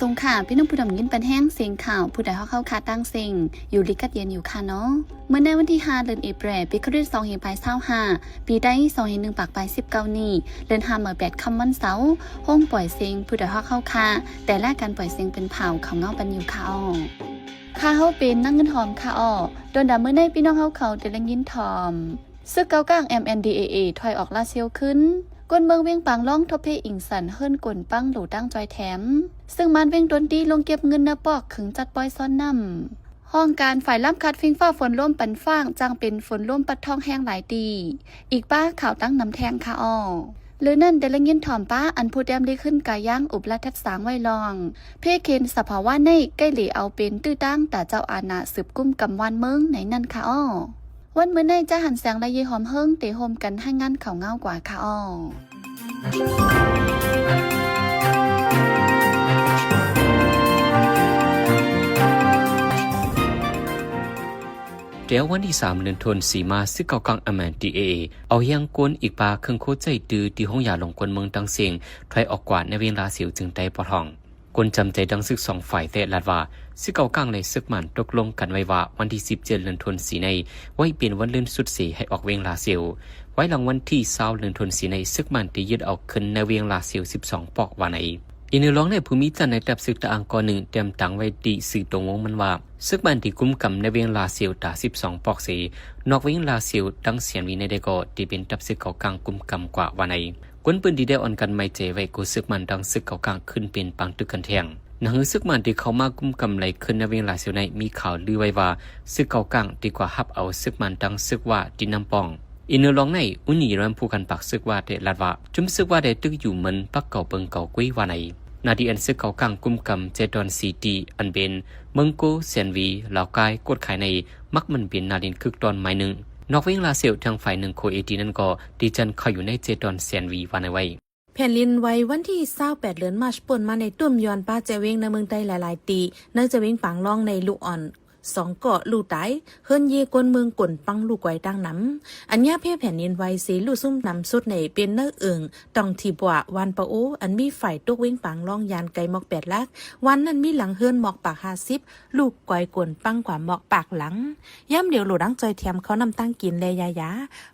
ສົງຄ່ະ ພີ່ນ້ອງຜູ້ດຳຍິນປັນແຮງ ສຽງຂ່າວ ຜູ້ໃດຮອກເຮົາຄາຕັ້ງເສັງ ຢູ່ດີກັດເຢັນຢູ່ຄ່ະເນາະ. ເມື່ອໃນວັນທີຫ້າ ເດືອນເອເປຣ ປີຄຣິສສອງພັນປາຍຊາວຫ້າ ປີໄທສອງພັນໜຶ່ງປາຍປາຍສິບເກົ້ານີ້ ເດືອນຫ້າເມືອແປດຄ່ຳວັນເສົາ ໂຮງປ່ອຍເສັງ ຜູ້ໃດຮອກເຮົາຄາ ແຕ່ລາຍການປ່ອຍເສັງເປັນພາວເຂົ້າເງົາປັນຢູ່ຄ່ະອໍ້. ຂ້າເຮົາເປັນນາງເງິນຫອມຄ່ະອໍ້. ດົນດາເມື່ອໃນ ພີ່ນ້ອງເຮົາເຂົາໄດ້ໄດ້ຍິນຖ່ອມ ສຶກເກົາກາງ ເອັມເອັນດີເອເອ ຖອຍອອກລາຊຽວຂຶ້ນ. ກົນເມືອງວຽງປາງລອງ ທົບເພອິງສັນ ເຮີນກົນປັງ ໂຫຼຕາງຈ່ອຍແຖມ. ເຊິ່ງມານວຽງດົນຕີ ລົງເກັບເງິນນາປອກ ຂຶງຈັດປ່ອຍຊ້ອນນ້ຳ. ຫ້ອງການຝ່າຍລຳຄັດ ຟິງຟ້າຝົນລົມປັນຟ້າງ ຈ້າງເປັນຝົນລົມປັດທອງແຮງຫຼາຍຕີ. ອີກປ້າຂ່າວຕັ້ງນຳແທ່ງຄ່ະອໍ້. ຫຼືນັ້ນ ໄດ້ລະຍິນຖ່ອມປ້າ ອັນຜູ້ແຕ້ມລີຂຶ້ນກາຍາງ ອຸບລະທັດສາງໄວ້ລອງ ເພເຄນສະພາວະໃນ ໃກ້ເຫຼເອົາເປັນຕື້ຕາງ ຕາເຈົ້າອານາສືບກຸມກຳວານເມືອງໃນນັ້ນຄ່ະອໍ້. ວັນມື້ໃນ ຈາຫັນແສງ ແລະ ເຢຫອມເຮີງ ເຕໂຮມກັນໃຫ້ງານເຂົ້າເງົາກວ່າຄ່ະອໍ້. ແຕ່ວັນທີສາມ ເດືອນທົນສີ່ມາ ຊຶກເກົາກາງ ເອັມເອັນດີເອເອ ເອົາຮຽງກົນອີກປາເຄິ່ງໂຄໃຈຕື້ ທີ່ໂຮງຢາຫຼວງກວນເມືອງຕັງເສັງ ຖອຍອອກກວ່າໃນວຽງລາຊຽວ ຈຶ່ງໄດ້ປອດຫ້ອງ. ຄົນຈຳໃຈທັງຊຶກສອງຝ່າຍແຕ່ລາດວ່າ ຊຶກເກົາກາງ ແລະ ຊຶກມານຕົກລົງກັນໄວ້ວ່າ ວັນທີສິບເຈັດ ເດືອນທົນສີ່ໃນ ໄວ້ເປັນວັນລື່ນສຸດເສ ໃຫ້ອອກວຽງລາຊຽວ. ໄວ້ຫຼັງວັນທີຊາວ ເດືອນທົນສີ່ໃນ ຊຶກມານໄດ້ຍຶດເອົາຄືນໃນວຽງລາຊຽວສິບສອງປອກວ່າໃນ. ອີກໜຶ່ງລອງໃນ ຜູ້ມີຕຳແໜ່ງ ຕັບຊຶກຕະອາງກອນໜຶ່ງ ແຕ້ມຕາງໄວ້ທີ່ຊື່ຕົງວົງມັນວ່າ ຊຶກມານໄດ້ກຸມກຳໃນວຽງລາຊຽວຕາສິບສອງປອກເສ ນອກວຽງລາຊຽວ ດັ່ງແສນວີໃນໃດກໍ ທີ່ເປັນຕັບຊຶກເກົາກາງກຸມກຳກວ່າວ່າໃນ. ຄົນພື້ນທີ່ໄດ້ອ່ອນກັນໄວ້ໃຈໄວ້ ກໍຊຶກມານທັງຊຶກເກົາກາງຂຶ້ນເປັນປາງຕຶກກັນແທງ. ໜັງສືຊຶກມານທີ່ເຂົ້າມາກຸມກຳໄລຂຶ້ນໃນວຽງລາຊຽວໃນ ມີຂ່າວລືໄວ້ວ່າ ຊຶກເກົາກາງທີ່ກວ່າຮັບເອົາຊຶກມານທັງຊຶກວ່າທີ່ນ້ຳປ່ອງ. ອີກໜຶ່ງລອງໃນ ອຸນີລຳພູຄັນປາກຊຶກວ່າໄດ້ລາດວ່າ ຈຸມຊຶກວ່າໄດ້ຕຶກຢູ່ເມີນປັກເກົາເປິງເກົາກຸຍວ່າໃນ. ໜ້າທີ່ອັນຊຶກເກົາກາງກຸມກຳເຈດອນສີ່ຕີ ອັນເປັນ ເມືອງໂກ, ແສນວີ, ລາວກາຍ, ກົດຂາຍໃນ ມັກມັນເປັນໜ້າດິນຄຶກຕອນໄມ້ໜຶ່ງ. ນອກວຽງລາຊຽວ ທາງຝ່າຍໜຶ່ງໂຄເອຕີນັ້ນກໍ ທີ່ຈັນເຂົ້າຢູ່ໃນເຈດອນແສນວີວ່າໃນໄວ້. ແຜ່ນດິນໄຫວວັນທີຊາວແປດ ເດືອນມາດ ປົນມາໃນ ຕຸ້ມຍ້ອນປາແຈວຽງໃນເມືອງໄຕຫຼາຍໆ ຕີ ໃນແຈວຽງປາງລອງໃນ ລູກອ່ອນສອງເກາະ ລູກຕາຍ ເຮີນເຢ ກົນເມືອງ ກົນປັງ ລູກກວາຍຕາງນຳ. ອັນຍາເພແຜ່ນດິນໄຫວເສ ລູກຊຸມນຳສຸດໃນ ເປັນໃນເອີງ ຕອງທີ່ບວາ ວານປາໂອ ອັນມີຝາຍຕົກວຽງປາງລອງ ຢ້ານໄກໝອກແປດຫຼັກ. ວານນັ້ນມີຫຼັງເຮືອນໝອກປາກຫ້າສິບ ລູກກວາຍກົນປັງກວ່າໝອກປາກຫຼັງ. ຍາມດຽວໂຫຼດາງຈ່ອຍແຖມເຂົ້ານ້ຳຕາງກິນ ແລະ ຢາຢາ.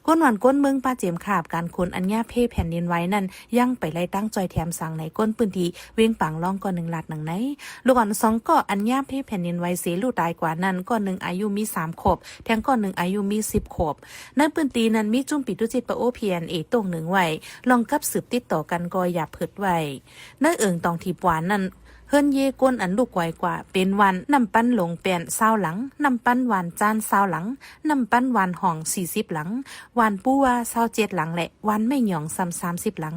ຄົນຫວານ ຄົນເມືອງ ປາເຈມຂາບ ການຂົນອັນຍາເພແຜ່ນດິນໄຫວນັ້ນ ຍັງໄປໄລ່ຕາງຈ່ອຍແຖມສາງໃນ ຄົນພື້ນທີ່ວຽງປາງລອງ ກ່ອນໜຶ່ງລາດໜັງໃນ. ລູກອ່ອນສອງເກາະ ອັນຍາເພແຜ່ນດິນໄຫວເສ ລູກຕາຍກວ່ານັ້ນ ເກາະໜຶ່ງອາຍຸມີສາມຂວບ ແທງເກາະໜຶ່ງອາຍຸມີສິບຂວບ. ໃນພື້ນທີ່ນັ້ນ ມີຈຸ້ມປີຕຸຈິດປະໂອ ພີເອັນເອ ໂຕ້ງໜຶ່ງໄວ້ ລອງກັບສືບຕິດຕໍ່ກັນກໍຢ່າເພີດໄວ້. ໃນເອີງຕອງທີ່ບວານັ້ນ ເຮືອນເຢ ກົນອັນລູກກວາຍກວ່າ ເປັນວານນ້ຳປັນຫຼົງແປນ ຊາວຫຼັງ, ນ້ຳປັນວານຈານ ຊາວຫຼັງ, ນ້ຳປັນວານຫ້ອງ ສີ່ສິບຫຼັງ, ວານປູວາ ຊາວເຈັດຫຼັງ ແລະ ວານໄມ້ຫຍອງ ສ່ຳ ສາມສິບຫຼັງ.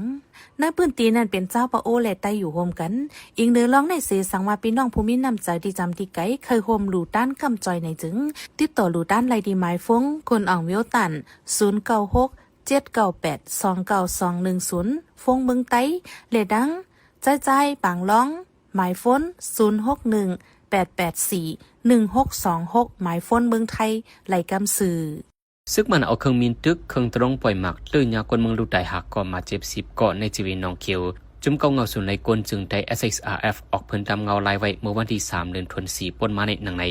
ໃນພື້ນທີ່ນັ້ນເປັນຊາວປາໂອ ແລະ ໄຕຢູ່ໂຮມກັນ. ອີກເໜືອລອງໃນເສ ສັງວ່າພີ່ນ້ອງຜູ້ມີນ້ຳໃຈທີ່ຈຳທີ່ໄກ ໃຄ່ໂຮມຫຼູຕານກຳຈ່ອຍໃນ ຈຶ່ງຕິດຕໍ່ຫຼູຕານໄດ້ທີ່ໝາຍໂຟນ ຄົນອ່າງວຽວຕັນ ສູນເກົ້າຫົກ ເຈັດເກົ້າແປດ ສອງເກົ້າສອງໜຶ່ງສູນ ໂຟນເມືອງໄຕ ແລະ ດັ່ງ ຈາຍຈາຍ ປາງລອງ ໝາຍໂຟນ ສູນຫົກໜຶ່ງ ແປດແປດສີ່ ໜຶ່ງຫົກສອງຫົກ ໝາຍໂຟນເມືອງໄທ ໄລ່ກຳຊື່. ຊຶກມານເອົາເຄື່ອງບິນຕຶກ, ເຄື່ອງຕະຫຼົງປ່ອຍໝາກ ເຕີຍຍາຄົນເມືອງລູກຕາຍຫ້າເກາະ ບາດເຈັບສິບເກາະ ໃນເຈເວໜອງຂຽວ. ຈຸ້ມເກົາເງົາສູນໄລກົນ ຈຶ່ງໄດ້ ເອສເອັສອາເອັຟ ອອກເພິ່ນຕາມເງົາລາຍໄວ້ ເມື່ອວັນທີສາມ ເດືອນທົນສີ່ ປົນມາໃນໜັງໃນ.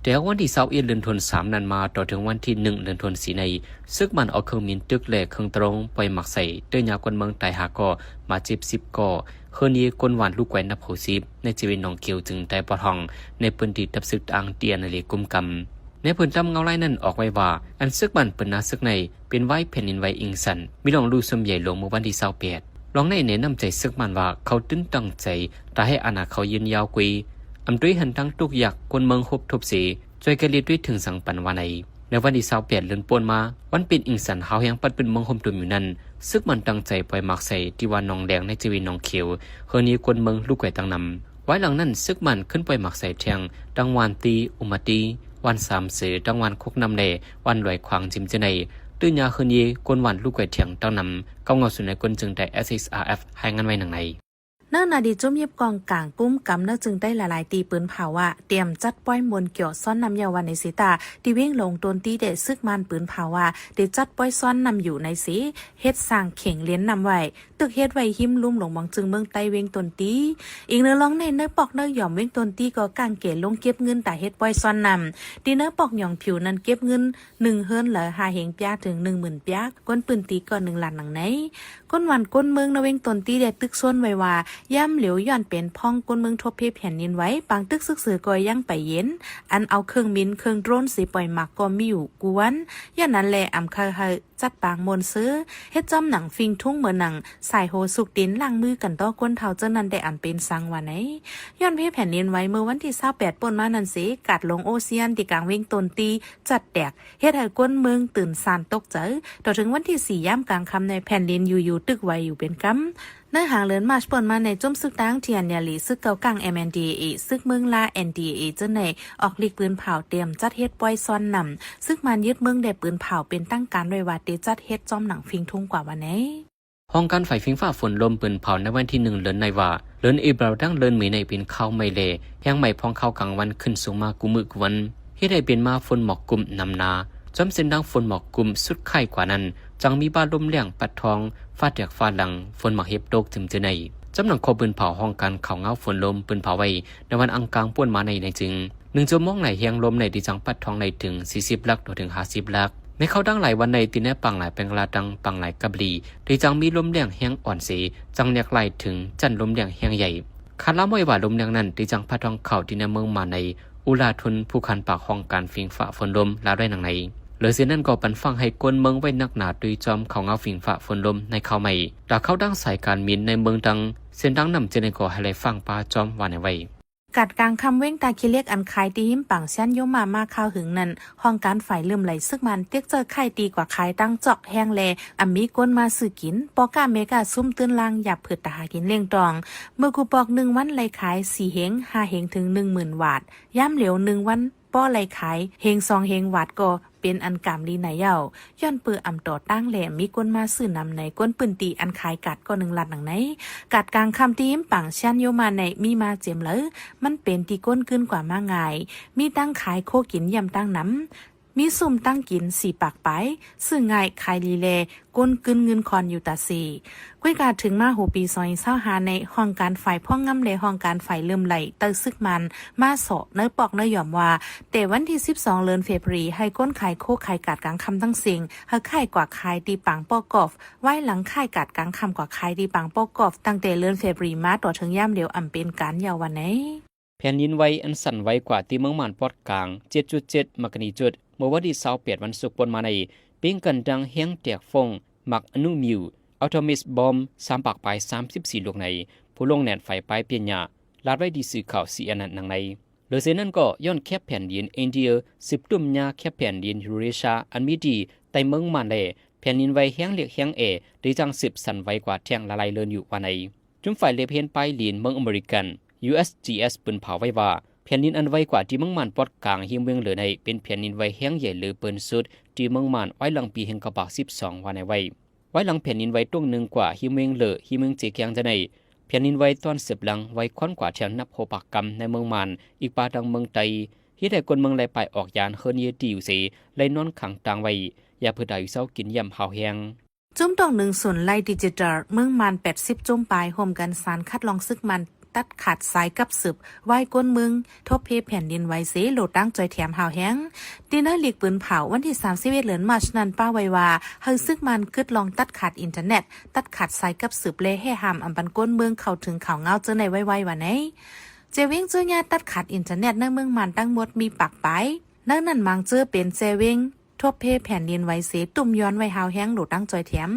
ແຕ່ວັນທີຊາວເອັດ ເດືອນທົນສາມນັ້ນມາ ຕໍ່ເຖິງວັນທີໜຶ່ງ ເດືອນທົນສີ່ໃນ ຊຶກມານເອົາເຄື່ອງບິນຕຶກ ແລະ ເຄື່ອງຕະຫຼົງປ່ອຍໝາກໃສ່ ເຕີຍຍາຄົນເມືອງຕາຍຫ້າເກາະ ບາດເຈັບສິບເກາະ. ເຮືອນເຢ ຄົນຫວານ ລູກກວາຍນັບຫົກສິບ ໃນເຈເວໜອງຂຽວ ຈຶ່ງໄດ້ປອດຫ້ອງ ໃນພື້ນທີ່ຕັບຊຶກຕາງ ທີ່ອັນນາເລກຸມກຳ. ໃນເພິ່ນຕາມເງົາລາຍນັ້ນອອກໄວ້ວ່າ ອັນຊຶກບ້ານເປີນນາຊຶກໃນ ເປັນວາຍແຜ່ນດິນໄຫວອິງສັນ ມີຫຼອງລູກຊຸມໃຫຍ່ຫຼວງເມື່ອວັນທີຊາວແປດ. ລອງໃນແນະນຳໃຈຊຶກບ້ານວ່າ ເຂົາຕື່ນຕັ້ງໃຈ ຕາໃຫ້ອານາເຂົາຍືນຍາວກວ່າ ອຳດ້ວຍຫັນທັງທຸກຍາກ ຄົນເມືອງຮົບທົບເສ ຊ່ວຍກັນເລດດ້ວຍເຖິງສັງປັນວ່າໃນ. ໃນວັນທີຊາວແປດ ເດືອນປົນມາ ວັນເປັນອິງສັນ ຫາວແຮງປັດປືນເມືອງໂຮມຕຸມຢູ່ນັ້ນ ຊຶກບ້ານຕັ້ງໃຈປ່ອຍໝາກໃສ່ ທີ່ວ່າໜອງແດງ ໃນເຈເວໜອງຂຽວ ເຮີນເຮຄົນເມືອງລູກໄກ່ຕັ້ງນຳ. ວາຍຫຼັງນັ້ນ ຊຶກບ້ານຂຶ້ນປ່ອຍໝາກໃສ່ແທງ ທັງວານຕີ ອຸມມະຕີ ວານສາມເສືອ ທັງວານຄົກນ້ຳແລ ວານລວຍຂວາງຈິມເຈໄນ ຕື່ນຍາເຮີນເຮຄົນວານລູກໄກ່ແທງຕັ້ງນຳ. ເກົາເງົາສູນໄລກົນ ຈຶ່ງໄດ້ ເອສເອັສອາເອັຟ ລາຍງານໄວ້ດັ່ງໃນ. ໃນໜ້າທີ່ຈຸ້ມຍິບກອງກາງກຸ້ມກຳໃນເຈີງໃຕ້ຫຼາຍໆ ຕີປືນເຜົາວ່າ ຕຽມຈັດປ່ອຍມົນກ່ຽວຊ້ອນນ້ຳເຍົາວ່າໃນເຊຕາ ທີ່ວຽງຫຼວງໂຕນຕີແດ່ ຊຶກມານປືນເຜົາວ່າ ໄດ້ຈັດປ່ອຍຊ້ອນນ້ຳຢູ່ໃນເຊ ເຮັດສ້າງເຂັງເລນນ້ຳໄວ້ ຕຶກເຮັດໄວ້ຮິມລຸ່ມຫຼວງໝອງຈຶງເມືອງໃຕ້ວຽງໂຕນຕີ. ອີກໃນລອງໃນ ໃນປອກໃນຫຍ່ອມວຽງໂຕນຕີກໍກາງເກລົງເກັບເງິນຕາເຮັດປ່ອຍຊ້ອນນ້ຳ ທີ່ໃນປອກຫຍ້ອງຜິວນັ້ນເກັບເງິນໜຶ່ງເຮືອນລະຫ້າເຮງປຽ ເຖິງໜຶ່ງໝື່ນປຽ ຄົນພື້ນທີ່ກໍໜຶ່ງລ້ານໜັງໃນ. ຄົນບ້ານຄົນເມືອງໃນວຽງໂຕນຕີໄດ້ຕຶກຊວນໄວ້ວ່າ ຍາມຫຼຽວຍ້ອນເປັນພອງຄົນເມືອງທົບເພແຜ່ນດິນໄຫວ ປາງຕຶກຊຶກເສີກໍຍັງໄປເຢັນ ອັນເອົາເຄື່ອງບິນເຄື່ອງໂດຣນເສປ່ອຍໝາກກໍມີຢູ່ກູ່ວັນ. ຍ້ອນນັ້ນແຫຼະ ອຳເຂົາໃຫ້ຈັດປາງມ່ວນຊື່ ເຮັດຈ້ອມໜັງຟິງທຸງເໝີໜັງ ສາຍໂຫສຸກຕີນ ລ້າງມືກັນຕໍ່ຄົນເຖົ້າເຈົ້ານັ້ນໄດ້ອຳເປັນສັງວ່າໃນ. ຍ້ອນເພແຜ່ນດິນໄຫວເມື່ອວັນທີຊາວແປດປົນມານັ້ນເສ ກາດຫຼວງໂອຊຽນທີ່ກາງວຽງໂຕນຕີຈັດແຕກ ເຮັດໃຫ້ຄົນເມືອງຕື່ນສານຕົກໃຈ. ຕໍ່ເຖິງວັນທີສີ່ ຍາມກາງຄ່ຳໃນແຜ່ນດິນຢູ່ໆຕຶກໄຫວຢູ່ເປັນກຳ. ໃນຫາງເດືອນມາດປົນມາໃນ ຈຸ້ມຊຶກຕາງ TNLA ຊຶກເກົ່າກາງ MNDAA ຊຶກເມືອງລາ NDAA ເຈົ້າໃນອອກລິກປືນເຜົາຕຽມຈັດເຮັດປ່ອຍຊ້ອນນ້ຳ. ຊຶກມານຍຶດເມືອງໄດ້ປືນເຜົາເປັນທາງການໄວ້ວ່າ ໄດ້ຈັດເຮັດຈ້ອມໜັງຟິງທຸງກວ່າວ່າໃນ. ຫ້ອງການຝ່າຍຟິງຟ້າຝົນລົມປືນເຜົາໃນວັນທີໜຶ່ງເດືອນໃນວ່າ ເດືອນເອເປຣາ ທັງເດືອນເມໃນເປັນຄາວໄໝ້ແລ ແຮງໄໝ້ພອງຄາວກາງວັນຂຶ້ນສູງມາກູ່ມື້ກູ່ວັນ ເຮັດໃຫ້ເປັນມາຝົນໝອກກຸ້ມນຳໜ້າ. ຈ້ອມເສັ້ນທາງຝົນໝອກກຸ້ມສຸດຄ້າຍກວ່ານັ້ນ ຈັ່ງມີບາລົມແຮງ ພັດທອງ ຟ້າແຕກຟ້າຫຼັງ ຝົນໝາກເຫັບຕົກເຖິງເທື່ອໃນ. ຈຳໜັງຂໍ້ປືນເຜົາຫ້ອງການຂ່າວງາວຝົນລົມ ປືນເຜົາໄວ້ໃນວັນອັງຄານປົນມາໃນ ໃນຈຶງ ໜຶ່ງຊົ່ວໂມງໃນແຮງລົມໃນທີ່ຈັ່ງພັດທອງໄດ້ເຖິງສີ່ສິບຫຼັກຕໍ່ເຖິງຫ້າສິບຫຼັກ. ໃນເຂົ້າດັ່ງຫຼາຍວັນໃນທີ່ໃນປາງຫຼາຍແປງລາຕັງ ປາງຫຼາຍກັບລີ ທີ່ຈັ່ງມີລົມແຮງແຮງອ່ອນເສ ຈັ່ງແນກຫຼາຍເຖິງຈັນລົມແຮງແຮງໃຫຍ່. ຄາດລາມໄວ້ວ່າລົມແຮງນັ້ນທີ່ຈັ່ງພັດທອງເຂົ້າທີ່ໃນເມືອງມາໃນ ອຸລາທຸນ ຜູ້ຂັນປາກຫ້ອງການຟິງຟ້າຝົນລົມ ລາວໄດ້ໜັງໃນ. ເຫຼືອເຊັ່ນນັ້ນກໍປັນຟັງໃຫ້ຄົນເມືອງໄວ້ໜັກໜາ ໂດຍຈອມຂ່າວງາວຟິງຟ້າຝົນລົມໃນຂ່າວໃໝ່. ຕາເຂົ້າດັ່ງສາຍການບິນໃນເມືອງຕັງ ເສັ້ນທາງນ້ຳເຈໃນກໍໃຫ້ໄລ່ຟັງປາຈອມວ່າໃນໄວ້. ກາດກາງຄ່ຳວຽງຕາຂີ້ເຫຼັກ ອັນຂາຍທີ່ຮິມປາງຊຽນໂຍມາມາຄາວຫຶງນັ້ນ ຫ້ອງການຝ່າຍເລີ່ມໄຫຼຊຶກມານເຕັກເຈີຂາຍຕີກວ່າຂາຍຕັ້ງຈອກແຮງແລ ອຳມີຄົນມາຊື້ກິນ ພໍ່ຄ້າແມ່ຄ້າຊຸມຕື່ນລາງ ຢາບຜືດຕາຫາກິນລ້ຽງຕ້ອງ. ເມື່ອກູ່ປອກໜຶ່ງວັນໄລ່ຂາຍສີ່ເຮງ ຫ້າເຮງເຖິງໜຶ່ງໝື່ນວາດ ຍາມຫຼຽວໜຶ່ງວັນ ພໍໄລ່ຂາຍເຮງສອງເຮງວາດກໍເປັນອັນກາມລີໃນເຍົາ ຍ້ອນເປີອຳຕໍ່ຕັ້ງແລ ມີຄົນມາຊື້ນຳໃນ ຄົນພື້ນທີ່ອັນຂາຍກາດກໍໜຶ່ງລັດໜັງໃນ. ກາດກາງຄ່ຳທີ່ຮິມປາງຊຽນໂຍມາໃນມີມາເຕັມເລີຍ ມັນເປັນທີ່ຄົນຄືນກວ່າມາງ່າຍ ມີຕັ້ງຂາຍໂຄກິນຢ້ຽມຕັ້ງນຳ ມີຊຸມຕັ້ງກິນສີ່ປາກປາຍ ຊື້ງ່າຍຂາຍດີແລ ກົນກືນເງິນຄອນຢູ່ຕາເຊ. ກວຍກາເຖິງມາຫົວປີສອງພັນຊາວຫ້າໃນ ຫ້ອງການຝ່າຍພວງງາມ ແລະ ຫ້ອງການຝ່າຍເລີ່ມໄຫຼ ໃຕ້ຊຶກມານ ມາເຊາະໃນປອກໃນຫຍ່ອມວ່າ ແຕ່ວັນທີສິບສອງເດືອນເຟບຣາຣີ ໃຫ້ຄົນຂາຍໂຄຂາຍກາດກາງຄ່ຳທັງເສັງ ໃຫ້ຂາຍກວ່າຂາຍທີ່ປາງປ້ອກອບ ວາຍຫຼັງຂາຍກາດກາງຄ່ຳກວ່າຂາຍທີ່ປາງປ້ອກອບ ຕັ້ງແຕ່ເດືອນເຟບຣາຣີມາຕໍ່ເຖິງຍາມດຽວ ອຳເປັນການເຍົາວ່າໃນ. ແຜ່ນດິນໄຫວອັນສັ່ນໄຫວກວ່າທີ່ເມືອງມ່ານປອດກາງ ເຈັດຈຸດເຈັດ ແມັກກະນີຈູດ ເມື່ອວັນທີຊາວແປດວັນສຸກປົນມາໃນ ເປັນກັນດັ່ງແຮງແຕກຟົ້ງ ໝາກອະນຸມິວ ອາໂຕມິກບອມ ສາມປາກປາຍສາມສິບສີ່ລູກໃນ ຜູ້ລົງແໜ້ນໄຟປາຍປຣິນຍາ ລາດໄວ້ທີ່ສື່ຂ່າວ ຊີເອັນເອັນ ໜັງໃນ. ເຫຼືອເຊັ່ນນັ້ນກໍຍ້ອນແຄບແຜ່ນດິນອິນເດຍ ສືບຕຸ້ມຍາແຄບແຜ່ນດິນຢູເຣເຊຍ ອັນມີທີ່ໃຕ້ເມືອງມ່ານແລ ແຜ່ນດິນໄຫວແຮງເລກແຮງແອ ໄດ້ຈັ່ງສືບສັ່ນໄຫວກວ່າແທ່ງຫຼາຍໆເລື່ອນຢູ່ວ່າໃນ. ຈຸ້ມຝ່າຍເລບເຫັນປາຍລິນເມືອງອາເມລິກັນ ຢູເອັສຈີເອັສ ປືນເຜົາໄວ້ວ່າ ແຜ່ນດິນອັນໄຫວກວ່າທີ່ເມືອງມ່ານປອດກາງ ຮິມວຽງເລີໃນ ເປັນແຜ່ນດິນໄຫວແຮງໃຫຍ່ເລີເປີນສຸດທີ່ເມືອງມ່ານ ໄວ້ຫຼັງປີໜຶ່ງພັນເກົ້າຮ້ອຍສິບສອງ ວ່າໃນໄວ້. ໄວ້ຫຼັງແຜ່ນດິນໄຫວຕົກໜຶ່ງກວ່າ ຮິມວຽງເລີ ຮິມວຽງເຈແກງຈະໃນ ແຜ່ນດິນໄຫວຕອນສືບຫຼັງໄຫວຄອນກວ່າແທ່ງນັບຫົກປາກກຳໃນເມືອງມ່ານ ອີກປາທາງເມືອງໄຕ ເຮັດໃຫ້ຄົນເມືອງໄລ່ປາຍອອກຢານເຮືອນເຍຕິຢູ່ເສ ໄລ່ນອນຂັງຕາງໄວ້ ຢ່າເພື່ອຕາຢູ່ເຊົາກິນຢ້ຽມຫາວແຮງ. ຈຸ້ມຕ້ອງໜຶ່ງສູນໄລ່ດິຈິຕອລເມືອງມ່ານ ແປດສິບຈຸ້ມປາຍ ຮ່ວມກັນສານຄັດລອງຊຶກມານ ຕັດຂາດສາຍກັບສືບ ວາຍກົນເມືອງ ທົບເພແຜ່ນດິນໄຫວເສ ໂຫຼດຕັ້ງຈ່ອຍແຖມຫາວແຮງ. ທີ່ໃນຫຼີກປືນເຜົາ ວັນທີສາມສິບເອັດເດືອນມາດນັ້ນ ປະໄວ້ວ່າ ໃຫ້ຊຶກມານກຶດລອງຕັດຂາດອິນເຕີເນັດ ຕັດຂາດສາຍກັບສືບ ແລະ ແຮ່ຫ້າມອຳບັນກົນເມືອງເຂົ້າເຖິງຂ່າວງາວເຈີໃນໄວໆ ວ່າໃນ. ແຈວຽງເຈີຍາຕັດຂາດອິນເຕີເນັດໃນເມືອງມ່ານທັງໝົດມີປາກປາຍ ໃນນັ້ນບາງເຈີເປັນແຈວຽງ ທົບເພແຜ່ນດິນໄຫວເສ ຕຸ້ມຍ້ອນໄວ້ຫາວແຮງໂຫຼດຕັ້ງຈ່ອຍແຖມ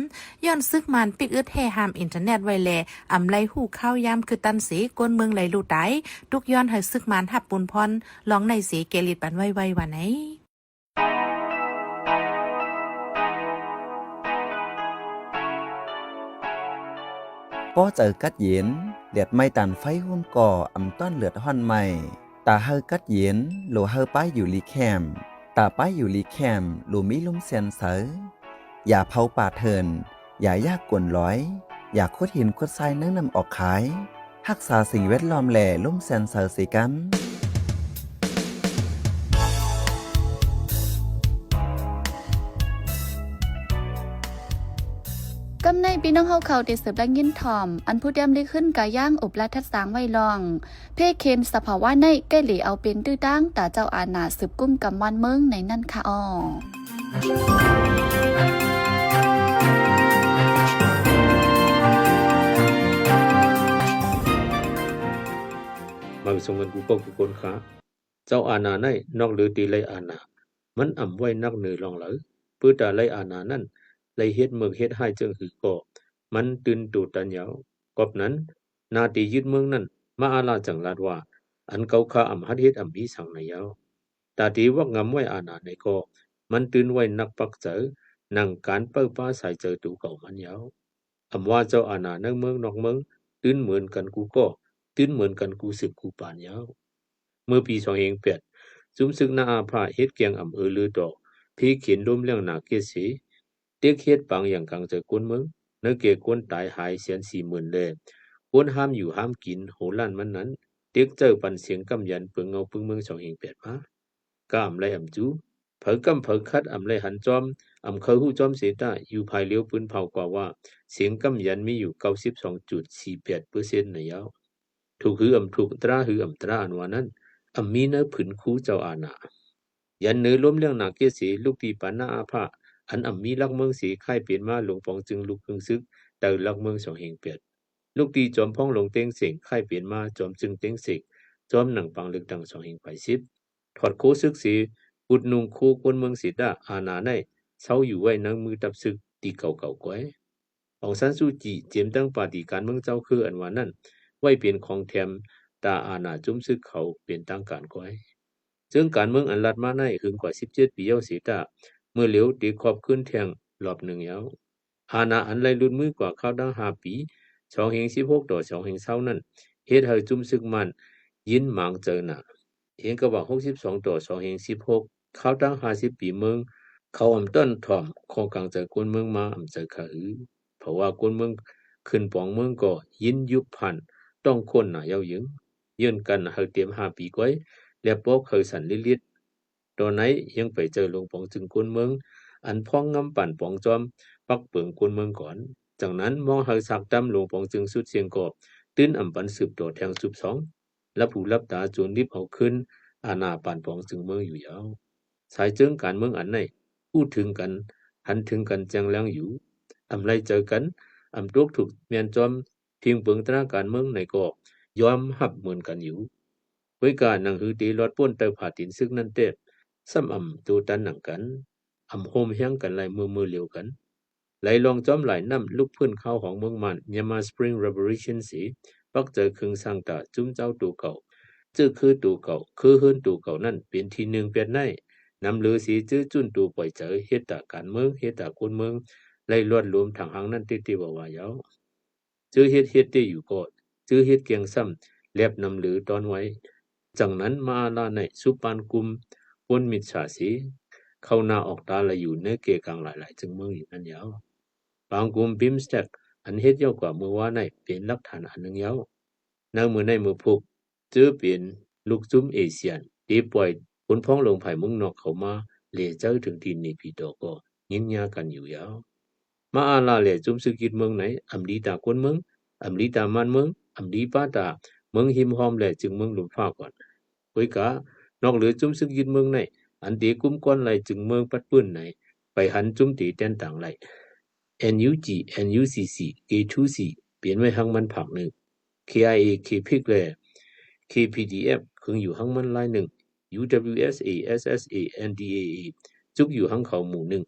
ຍ້ອນຊຶກມານປິດອຶດແຮ່ຫ້າມອິນເຕີເນັດໄວ້ແລ ອຳໄລ່ຮູ້ຂ່າວຍາມຄືຕັນເສ ຄົນເມືອງໄລ່ຮູ້ຕາຍ ທຸກຍ້ອນໃຫ້ຊຶກມານຮັບບຸນພອນລອງໃນເສ ແກ່ລິດປັນໄວໆ ວ່າໃນ. ປໍໃຈກັດເຢັນ ແດດໄໝ້ຕານໄຟໂຮມກໍ່ ອຳຕ້ອນເລືອດຮ້ອນໄໝ້. ຕາເຮົາກັດເຢັນ ໂຫຼເຮົາປາຍຢູ່ລີແຄມ ຕາປາຍຢູ່ລີແຄມ ໂຫຼມີລົມແຊນໃສ ຢາເຜົາປ່າເຖື່ອນ ຢາຢາກກົນລອຍ ຢາຂຸດຫີນຂຸດຊາຍໃນນ້ຳອອກຂາຍ ຮັກສາສິ່ງແວດລ້ອມ ແລະ ລົມແຊນເຊົາເຊກັນ. ກຳໃນພີ່ນ້ອງເຮົາເຂົາໄດ້ສືບໄດ້ຍິນຖ່ອມ ອັນຜູ້ຕຽມລິກຂຶ້ນກາຍາງ ອົບລາທັດສາງໄວ້ລອງ ເພເຂນສະພາວະໃນ ແກ້ເລເອົາເປັນຕື້ຕາງ ຕາເຈົ້າອານາສືບກຸ້ມກຳບ້ານເມືອງໃນນັ້ນຄະອໍ. ມາສົ່ງກັນກູ່ເກົ້າກູ່ຄົນຄະ. ເຈົ້າອານາໃນນອກເຫຼືອແຕ່ໄລ່ອານາ ມັນອຳໄວ້ໜັກເໜືອລ່ອງເລີຍ. ເປີດຕາໄລ່ອານານັ້ນ ໄລ່ເຮັດເໝິກເຮັດຮ້າຍເຈີງຫືກໍ ມັນຕື່ນໂຕຕັນຍາວ. ກອບນັ້ນ ໜ້າທີ່ຍຶດເມືອງນັ້ນ ມະອາລາຈັ່ງລາດວ່າ ອັນເກົ່າຂ້າອຳຫັດເຮັດອຳມີສັງໃນຍາວ. ຕາທີ່ວັກງຳໄວ້ອານາໃນກໍ ມັນຕື່ນໄວ້ໜັກປັກໃຈ ໜັງການເປີ້ປາສາຍໃຈໂຕເກົ່າມັນຍາວ. ອຳວ່າເຈົ້າອານາໃນເມືອງນອກເມືອງ ຕື່ນເໝືອນກັນກູ່ກໍ ຕື່ນເໝືອນກັນກູ່ສືບກູ່ປານຍາວ. ເມື່ອປີສອງເຮງແປດ ຈຸ້ມຊຶກນາອາພາເຮັດແກງອຳເອີລືຕໍ່ ເພເຂນລົມແລ້ງໜາເກດເສ ເຕັກເຮັດປາງຢ່າງກາງໃຈຄົນເມືອງ ໃນແກ່ຄົນຕາຍຫາຍແສນສີ່ໝື່ນແລ ຄົນຫ້າມຢູ່ຫ້າມກິນໂຫລ້ານມັນນັ້ນ ເຕັກເຈີປັນສຽງກຳຢັນເປິງເງົາປຶ້ງເມືອງສອງເຮງແປດມາ ກະອຳໄລ່ອຳຈູ ເຜີກຳເຜີຂັດອຳໄລ່ຫັນຈອມ ອຳເຄີຍຮູ້ຈອມເສຕາ ຢູ່ພາຍລຽວປືນເຜົາກວ່າວ່າ ສຽງກຳຢັນມີຢູ່ເກົ້າສິບສອງຈຸດສີ່ແປດເປີເຊັນໃນຍາວ. ຖືກຫືອອຳຖືກ ຕາຫືອອຳຕາອັນວ່ານັ້ນ ອຳມີໃນຜືນຄູເຈົ້າອານາ. ຢັນເໜີລົມແລ້ງໜາເກດເສ ລຸກຕີປານນາອາພາ ອັນອຳມີຫຼັກເມືອງເສ ຄ້າຍເປັນມາຫຼວງປອງຈຶ່ງລຸກຄຶ່ງຊຶກ ໃຕ້ຫຼັກເມືອງສອງເຮງແປດ ລຸກຕີຈອມພອງຫຼວງເຕັງເສັງ ຄ້າຍເປັນມາຈອມຈຶ່ງເຕັງເສັງ ຈອມໜັງປາງເລືອກຕັ້ງສອງເຮງປາຍສິບ ຖອດໂຄຊຶກເສ ອຸດນຸ່ງໂຄຄົນເມືອງເສຕາ ອານາໃນເຊົາຢູ່ໄວ້ໃນມືຕັບຊຶກ ຕີເກົ່າໆກ້ອຍ. ອອງຊານຊູຈີ ເຈມຕັ້ງປາຕີການເມືອງເຈົ້າຄືອັນວ່ານັ້ນ ໄວ້ເປັນຂອງແຖມ ຕາອານາຈຸ້ມຊຶກເຂົາເປັນທາງການກ້ອຍ. ເຊິ່ງການເມືອງອັນລັດມາໃນຫຶງກວ່າສິບເຈັດປີແລ້ວເສຕາ ເມື່ອເຫຼວເຕະຄອບຄືນແທ່ງລອບໜຶ່ງຍາວ. ອານາອັນໄລ່ຫຼຸດມືກວ່າຄາວຕັ້ງຫ້າປີ ສອງເຮງສິບຫົກຕໍ່ສອງເຮງຊາວນັ້ນ ເຮັດໃຫ້ຈຸ້ມຊຶກມ້ານຍິນໝາງເຈີໜາ ເຮງກະວ່າຫົກສິບສອງຕໍ່ສອງເຮງສິບຫົກ ຄາວຕັ້ງຫ້າສິບປີເມືອງ ເຂົາອຳຕ້ອນຖ່ອມຂໍ້ກາງໃຈຄົນເມືອງມາອຳໃຈຂະຫື ເພາະວ່າຄົນເມືອງຂຶ້ນປອງເມືອງກໍຍິນຍຸບຜ່ານຕ້ອງໂຄ່ນໜາເຍົາເຢິງ ເຍື່ອນກັນໃຫ້ເຕັມຫ້າປີກ້ອຍ ແລະ ປອກໃຫ້ສັ້ນລິດໆ ຕໍ່ໃນຍັງໄປເຈີຫຼວງປອງຈຶ່ງຄົນເມືອງ ອັນພອງງຳປານປອງຈອມ ປັກເປິງຄົນເມືອງກ່ອນ. ຈັ່ງນັ້ນ ມອງໃຫ້ສາກຕ່ຳຫຼວງປອງຈຶ່ງສຸດສຽງກໍ ຕື່ນອຳປັນສືບຕໍ່ແທ່ງຊຸບສອງ ຫຼັບຫູຫຼັບຕາຈົນລິບເອົາຄືນອານາປານປອງຈຶ່ງເມືອງຢູ່ຍາວ. ສາຍເຈິງການເມືອງອັນໃນ ຮູ້ເຖິງກັນ ຫັນເຖິງກັນແຈ້ງແລງຢູ່ ອຳໄລ່ໃຈກັນ ອຳຕົກທຸກແມ່ນຈອມ ພິງເປິງຕາການເມືອງໃນກໍຍອມຮັບເໝືອນກັນຢູ່. ເວີຍກາໜັງຫືເຕລອດປົ້ນໃຕ້ຜາຕີນຊຶກນັ້ນແຕ່ ຊ້ຳອຳໂຕຕັນໜັງກັນ ອຳໂຮມແຮງກັນໄລ່ເມືອເມືອລຽວກັນ ໄຫຼລອງຈອມຫຼາຍນ້ຳລຸກພື້ນຂາວຂອງເມືອງມ່ານ Myanmar Spring Revolution ເສ ປັກໃຈເຄິ່ງສ້າງຕາຈຸ້ມເຈົ້າໂຕເກົ່າ ເຈີຄືໂຕເກົ່າ ຄືເຮືອນໂຕເກົ່ານັ້ນເປັນທີໜຶ່ງແປດໃນ ນຳເຫຼືອເສເຈີຈຸ້ນໂຕປ່ອຍໃຈ ເຮັດຕາການເມືອງ ເຮັດຕາຄົນເມືອງ ໄລ່ລອດລວມຖັງຫາງນັ້ນເຕເຕວາວາຍາວ. ເຈີເຮັດເຮັດເຕຢູ່ກໍ ເຈີເຮັດແກ່ງຊ້ຳ ແລບນຳເຫຼືອຕ້ອນໄວ້. ຈັ່ງນັ້ນ ມະອາລາໃນສຸບປານກຸ່ມຄົນມິດສາເສ ເຂົ້າໜ້າອອກຕາລະຢູ່ໃນເກກາງຫຼາຍໆຈຶ່ງເມືອງຢູ່ນັ້ນຍາວ. ບາງກຸ່ມ BIMSTEC ອັນເຮັດເຍົາກວ່າເມື່ອວານໃນເປັນຫຼັກຖານອັນໜຶ່ງຍາວ. ໃນມື້ໃນມື້ພວກ ເຈີເປັນລູກຈຸ້ມເອຊຽນ ເຕປ່ອຍຄົນພ້ອງລົງພາຍເມືອງນອກເຂົ້າມາເລເຈີເຖິງທີ່ເນປີໂຕກໍຍິນຍາກັນຢູ່ຍາວ. ມະອາລາແລະຈຸ້ມຊຶກຍຶດເມືອງໃນ ອຳລີຕາຄົນເມືອງ ອຳລີຕາມານເມືອງ ອຳລີປາຕາເມືອງຮິມຮອມ ແລະ ຈຶ່ງເມືອງລຸ່ມຟ້າກ່ອນ. ໂດຍການອກເຫຼືອຈຸ້ມຊຶກຍຶດເມືອງໃນ ອັນເຕກຸ້ມກ້ອນໄລ່ຈຶ່ງເມືອງປັດປືນໃນ ໄປຫັນຈຸ້ມເຕແຕ່ນຕ່າງໄລ່ NUG NUCC K two C ເປັນໄວ້ຫາງມັນພາກໜຶ່ງ KIA KPIC ແລະ KPDF ເຄິ່ງຢູ່ຫາງມັນລາຍໜຶ່ງ UWSA SSA NDAA ຈຸກຢູ່ຫາງເຂົາໝູ່ໜຶ່ງ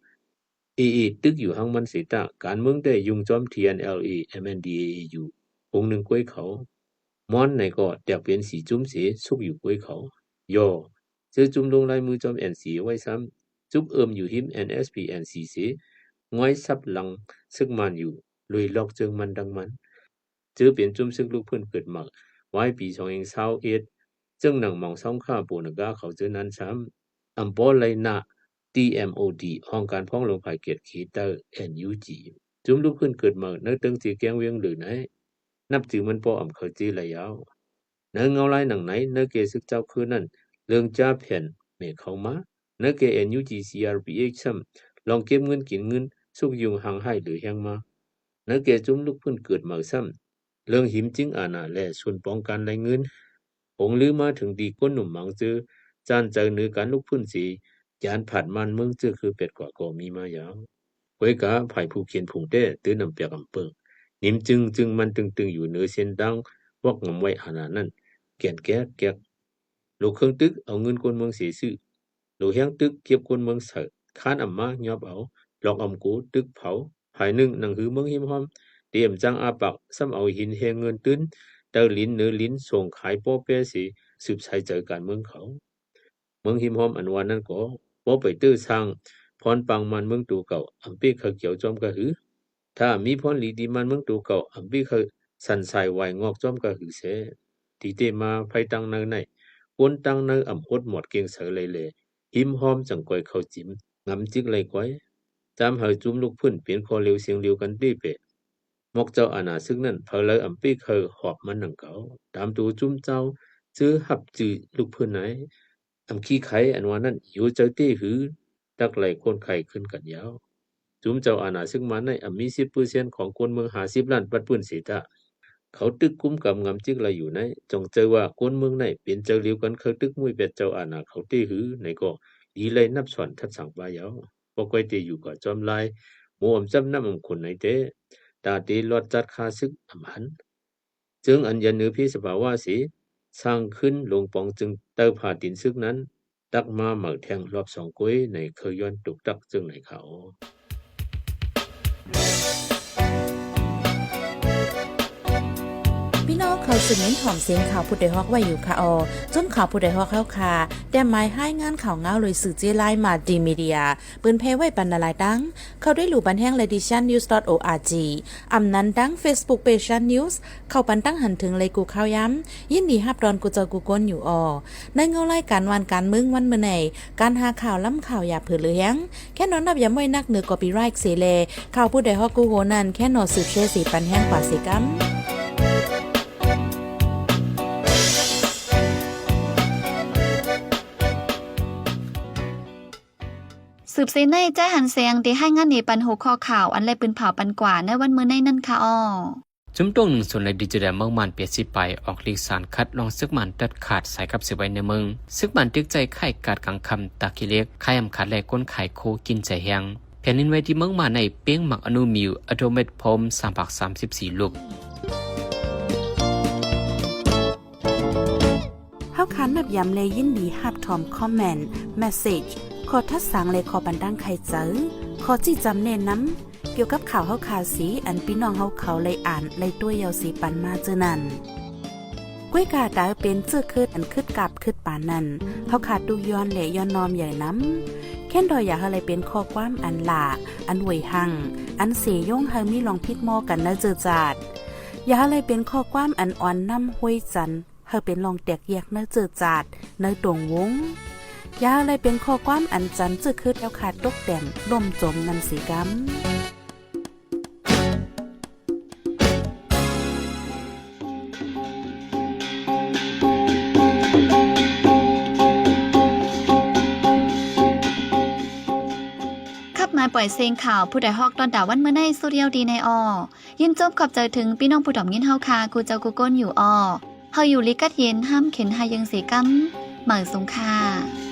AA ຕຶກຢູ່ຫາງມັນເສຕາ ການເມືອງແຕ່ຫຍຸ້ງຈອມ TNLA MNDAA ຢູ່ອົງໜຶ່ງກ້ວຍເຂົາ ມອນໃນກໍແຕກເປັນສີ່ຈຸ້ມເສ ຊຸກຢູ່ກ້ວຍເຂົາ ຍໍ ເຈີຈຸ້ມລົງລາຍມືຈອມ NCA ໄວ້ຊ້ຳ ຈຸກເອີມຢູ່ຮິມ NSPNC ເສ ງອຍສັບຫຼັງເສິກມານຢູ່ ລຸຍລອກເຈີງມັນດັງມັນ ເຈີເປັນຈຸ້ມເສິກລຸກຟື້ນເກີດໃໝ່ ວາຍປີສອງເຮງຊາວເອັດ ເຈີງໜັງມອງຊອງຂ້າໂປນະກາເຂົາເຈີນັ້ນຊ້ຳ ອຳປໍໄລນະ TMOD ຫ້ອງການພ້ອງລົງພາຍກຽດເຂດໃຕ້ NUG ຈຸ້ມລຸກຟື້ນເກີດໃໝ່ໃນເຕີງເຈແກ້ງວຽງເລີໃນ ນັບຈື່ມັນກໍອຳເຂົ້າຈື່ລະຍາວ. ໃນເງົາລາຍໜັງໃນ ໃນແກ່ຊຶກເຈົ້າຄືນັ້ນ ເລື່ອງຈ້າແຜ່ນແມ່ເຂົ້າມາ, ໃນແກ່ NUG CRPH ຊ້ຳ ລອງເກັບເງິນກິນເງິນ ຊຸກຍຸງຮ່າງຮ້າຍເຫຼືອແຮງມາ, ໃນແກ່ຈຸ່ມລຸກຟື້ນເກີດໃໝ່ຊ້ຳ ເລື່ອງຫິມຈິງອານາ ແລະ ສູນປ້ອງກັນລາຍເງິນ ຫົງລືມາເຖິງດີ ກົ້ນໜຸ່ມມັງເຈີ ຈານໃຈເໜືອການລຸກຟື້ນເສ ຈານຜາດມ່ານເມືອງເຈີ ຄືແປດກວ່າກໍມີມາຍາວ. ກ້ອຍກາ ຝ່າຍຜູ້ຂຽນຜຸງແຕ້ ຕື່ນອຳແປກອຳເປິງ ໜິມຈຶ່ງ ຈຶ່ງມັນຕຶງໆ ຢູ່ເໜືອເສັ້ນທາງ ວອກງຳໄວ້ອານານັ້ນ ແກ່ນແກກແກກ ໂລເຄື່ອງຕຶກ ເອົາເງິນກົ້ນເມືອງເສຊື້ ໂລແຮງຕຶກ ເກັບກົ້ນເມືອງໃຊ້ ຄານອຳມາ ຍອບເອົາ ຫຼອກອຳໂກ ຕຶກເຜົາ ຝ່າຍໜຶ່ງໜັງຫືອເມືອງຮິມຮ່ອມ ຕຽມຈ້າງອາປາກ ຊ້ຳເອົາຫີນແຮ່ເງິນຕື່ນ ໃຕ້ລິນເໜືອລິນ ສົ່ງຂາຍປໍແປເສ ສືບສາຍໃຈການເມືອງເຂົາ. ເມືອງຮິມຮ່ອມອັນວ່ານັ້ນກໍ ບໍ່ໄປເຕີສ້າງ ພອນປາງມ່ານເມືອງໂຕເກົ່າ ອຳເປກເຂົາກ່ຽວຈ້ອມກະຫື. ຖ້າມີພອນຫຼີດີມ່ານເມືອງໂຕເກົ່າ ອຳເປກເຂົາສັນສາຍວາຍງອກຈ້ອມກະຫືແຊ. ທີ່ເຕມາໄພຕາງໃນໃນ ຄົນຕາງໃນອຳອົດໝອດເກັ່ງໃສໄລແລ ຮິມຮ່ອມຈັ່ງກ່ອຍເຂົ້າຈິມ ງຳຈິກໄລກວາຍ ຈາມໃຫ້ຈຸ່ມລຸກຟື້ນເປັນຄໍເລວສຽງດຽວກັນເປ້ແປ. ໝອກເຈົ້າອານາຊຶກນັ້ນ ເຜົາໄລອຳເປກເຂົາຫອບມັນໜັງເກົ່າ ຕາມໂຕຈຸ່ມເຈົ້າ ຈື່ຮັບຈື່ລຸກຟື້ນໃນ ອຳຂີ້ໄຄອັນວ່ານັ້ນ ຢູ່ໃຈເຕ້ຫື ຕັກໄຫຼຄົນໄຂ້ຂຶ້ນກັນຍາວ. ຈຸ່ມເຈົ້າອານາຊຶກມາໃນ ອຳມີສິບເປີເຊັນຂອງຄົນເມືອງຫ້າສິບລ້ານປັດປືນເສຕະ ເຂົາຕຶກກຸມກຳງຳຈິກໄລຢູ່ໃນ ຈົ່ງເຈີວ່າຄົນເມືອງໃນເປັນໃຈລຽວກັນ ເຂົາຕຶກມຸ້ຍແປດເຈົ້າອານາເຂົາເຕ້ຫືໃນກໍ ດີໄລນັບຊ້ອນທັດສັງປາຍາວ. ບໍ່ກ້ອຍເຕຢູ່ກວ່າຈອມລາຍ ໝູ່ອຳຈັບນ້ຳອຳຂົນໃນເຕ ຕາເຕລອດຈັດຄາຊຶກອຳຫັນ ເຈີງອັນຢັນເໜືອເພສະພາວະເສ ສ້າງຂຶ້ນລົງປອງຈຶ່ງ ເຕີຜ່າຕີນຊຶກນັ້ນ ຕັກມາເໝີແທງລອບສອງກ້ອຍ ໃນເຄີຍຍ້ອນຕົກຕັກເຈີງໃນຂາວ. ພີ່ນ້ອງເຂົ້າສູ່ມິນຫອມສຽງຂ່າວຜູ້ໃດຮອກໄວ້ຢູ່ຄ່ະອໍ. ຈຸ້ມຂ່າວຜູ້ໃດຮອກເຮົາຄ່ະ ແຕ້ມໝາຍຮາຍງານຂ່າວງາວໂດຍສື່ເຈ້ລາຍ Multimedia ເປີນແຜ່ໄວ້ປັນຫຼາຍໆຕັ້ງ ເຂົ້າໄດ້ລູບັນແຮງ Ladies Chan News dot org ອຳນັ້ນຕັ້ງ Facebook Page Chan News ເຂົ້າປັນຕັ້ງຫັນເຖິງໄລກູ່ຂ່າວຍາມ ຍິນດີຮັບຕ້ອນກູ່ເຈົ້າກູ່ຄົນຢູ່ອໍ. ໃນເງົາລາຍການວານການເມືອງວັນມື້ໃນ ການຫາຂ່າວລ້ຳຂ່າວຢ່າເຜີເຫຼືອແຮງ ແຄ່ນອນນັບຢາມໄວ້ນັກເໜືອ copyright ເສແລ ຂ່າວຜູ້ໃດຮອກກູ່ໂຫນັ້ນ ແຄ່ນອນສືບແຊເສປັນແຮງກວ່າເສກຳ. ສືບເສໃນ ຈ້າຍຫັນແສງ ໄດ້ຮາຍງານເນປັນຫົວຂໍ້ຂ່າວ ອັນໄດ້ປືນເຜົາປັນກວ່າໃນວັນມື້ໃນນັ້ນຄ່ະອໍ. ຈຸ້ມໂຕ້ງໜຶ່ງສູນ ແລະ ດີເຈແດນເມືອງມ່ານ ແປດສິບປາຍ ອອກລີກສານຄັດລອງຊຶກມ່ານຕັດຂາດສາຍກັບເສໄວ້ໃນເມືອງ. ຊຶກມ່ານຕຶກໃຈຄ້າຍກາດກາງຄຳ ຕາຂີ້ເຫຼັກ ຂາຍອຳຂາດ ແລະ ຄົນຂາຍໂຄກິນໃຈແຮງ. ແຜ່ນດິນໄຫວທີ່ເມືອງມ່ານໃນ ເປ້ງໝາກອະນຸມິວ Atomic Bomb ສາມຮ້ອຍສາມສິບສີ່ລູກ. ເຮົາຂານນັບຢາມ ແລະ ຍິນດີຮັບຖອມຄອມເມັນ, ເມສເສຈ, ຂໍ້ທັດສັງ ແລະ ຂໍ້ປັນຕັ້ງໄຂໃຈ, ຂໍ້ຊີ້ຈຳແນະນຳ ກ່ຽວກັບຂ່າວເຮົາຄາເສ ອັນພີ່ນ້ອງເຮົາເຂົາໄດ້ອ່ານໄດ້ຕົວະເຍົາເສປັນມາເຈີນັ້ນ. ກ້ວຍກາຕາເປັນເຈີເຄີດອັນຄຶດກາບຄຶດປານນັ້ນ ເຮົາຄາຕຸກຍ້ອນ ແລະ ຍ້ອນນ້ອມໃຫຍ່ນຳ. ແຄ້ນດອຍຢ່າໃຫ້ໄດ້ເປັນຂໍ້ຄວາມອັນຫຼ້າ ອັນຫວຍຮັ່ງ ອັນເສຍົງໃຫ້ມີລອງຜິດມໍກັນໃນເຈີຈາດ. ຢ່າໃຫ້ໄດ້ເປັນຂໍ້ຄວາມອັນອ່ອນນ້ຳຫ້ວຍຈັນ ໃຫ້ເປັນລອງແຕກແຍກໃນເຈີຈາດ ໃນຕົງວົງ. ຢ່າໃຫ້ໄດ້ເປັນຂໍ້ຄວາມອັນຈັນເຈີເຄີດແລ້ວຄາຕົກແຕ່ນລົ້ມຈົມນຳເສກຳ. ຂັບມາປ່ອຍເສງຂ່າວ ຜູ້ໃດຮອກຕອນດາວັນມື້ໃນ ສຸດຍາວດີໃນອໍ. ຍິນຊົມຂອບໃຈເຖິງພີ່ນ້ອງຜູ້ດອມຍິນເຮົາຄາ ກູ່ເຈົ້າກູ່ຄົນຢູ່ອໍ. ເຮົາຢູ່ລີກັດເຢັນ ຫ້າມເຂັນຫາເຢິງເສກຳ. ໝາຍສູງຄ່າ.